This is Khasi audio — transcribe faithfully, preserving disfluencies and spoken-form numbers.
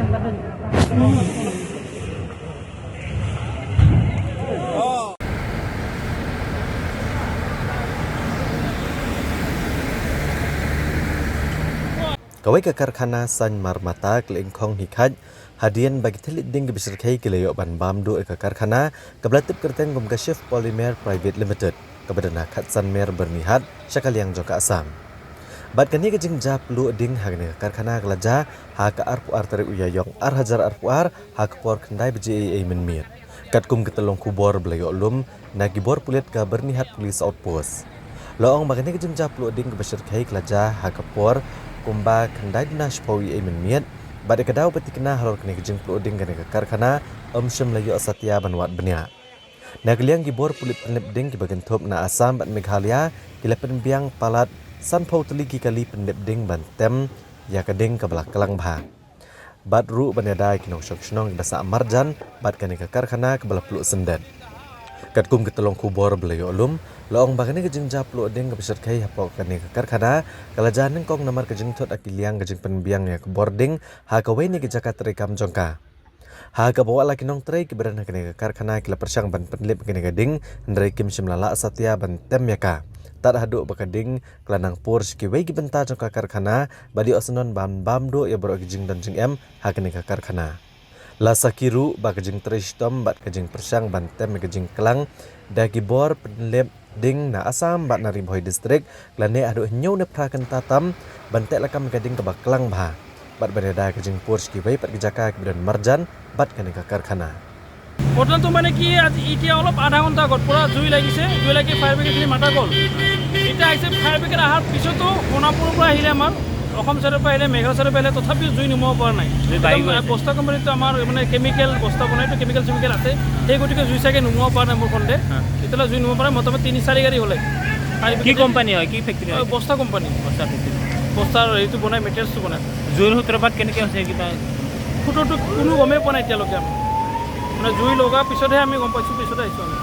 Kawei ka karkhana saiñ mar mata ka la ingkhong hi khait hadien ba ki thylliej ding kiba shyrkhei ki la ïoh ban bam duh ïa ka karkhana kaba la tip kyrteng kum ka Shiv Polymer Private Limited, kaba don ha khatsan mer Byrnihat, sha ka liang jong ka Assam. Bad kane ka jingjia pluh ding ha kane ka karkhana ka la jia ha ka arphew ar tarik u Ïaïong ar hajar arphew ar, ha ka por khyndai baje eiei mynmiet, katkum ka tyllong khubor ba la ïoh lum na ki bor pulit ka Byrnihat Police Outpost. La ong ba kane ka jingjia pluh ding kaba shyrkhei ka la jia ha ka por kumba khyndai duna shiphew eiei mynmiet, bad ïa ka daw ba thikna halor kane ka jingpluh ding kane ka karkhana ym shym la ïoh satia ban wad bniah. Na ka liang ki bor pulit pynlip ding kiba kynthup na Assam bad Meghalaya ki la pynbiang palat sanphew tylli ki kali pynlip ding ban tem ïa ka ding kaba la klang bha. Bad ruh ban ïada ïa ki nongshong shnong kiba sah marjan bad kane ka karkhana kaba la pluh syndet. Katkum ka tyllong khubor ba la ïoh lum, la ong ba kane ka jingjia pluh ding kaba shyrkhei hapoh kane ka karkhana ka la jia nyngkong namar ka jingthut ha ki liang ka jingpynbiang ïa ka bor ding ha kawei na ki jaka treikam jong ka. Ha kaba wad la ki nongtrei kiba don ha kane ka karkhana ki la pyrshang ban pynlip ïa kane ka ding, hynrei kim shym la lah satia ban tem ïa ka, tad haduh ba ka ding ka la nang pur sha kiwei ki bynta jong ka karkhana bad ïoh syndon ban bam duh ïa baroh ki jingdon jingem ha kane ka karkhana. La sakhi ruh ba ka jingtrei shitom bad ka jingpyrshang ban tem ïa ka jingklang da ki bor pynlip ding na Assam bad na Ri Bhoi District ka la neh haduh hynñiew ne phra kynta tam ban teh lakam ïa ka ding kaba klang bha bad ban ïada ïa ka jingpur sha kiwei pat ki jaka kiba don marjan bad kane ka karkhana. ঘটনাটো মানে কি, আজি এতিয়া অলপ আধা ঘণ্টা আগত পুৰা জুই লাগিছে, জুই লাগি ফায়াৰ ব্ৰিগেডখিনি মাতা গ'ল। এতিয়া আহিছে, ফায়াৰ ব্ৰিগেড অহাৰ পিছতো সোণাপুৰৰ পৰা আহিলে, আমাৰ অসম চাইডৰ পৰা আহিলে, মেঘালয় চাইডৰ পৰা আহিলে, তথাপিও জুই নুমুৱাব পৰা নাই। জুই বাঢ়ি একদম গৈ আছে। বস্তা কোম্পানীটো আমাৰ মানে কেমিকেল বস্তা বনাইতো, কেমিকেল চেমিকেল আছে, সেই গতিকে জুই চাগে নুমুৱাব পৰা নাই, মোৰ সন্দেহ। হা। এতিয়ালৈ জুই নুমুৱাব পৰা নাই, মোটামুটি তিনি চাৰি গাড়ী হ'লে। ফায়াৰ কি ব্ৰিগেড কোম্পানী হয়, কি ফেক্টৰী হয়? বস্তা কোম্পানী। বস্তা ফেক্টৰী। বস্তাৰ হেৰিটো বনাই, মেটেৰিয়েলছটো বনাই। জুইৰ সূত্ৰপাত কেনেকৈ হৈছে কিবা? সূত্ৰটো কোনো গমেই পোৱা নাই এতিয়ালৈকে আমি। মানে জুই লগাৰ পিছতহে আমি গম পাইছোঁ, পিছতে আহিছোঁ আমি।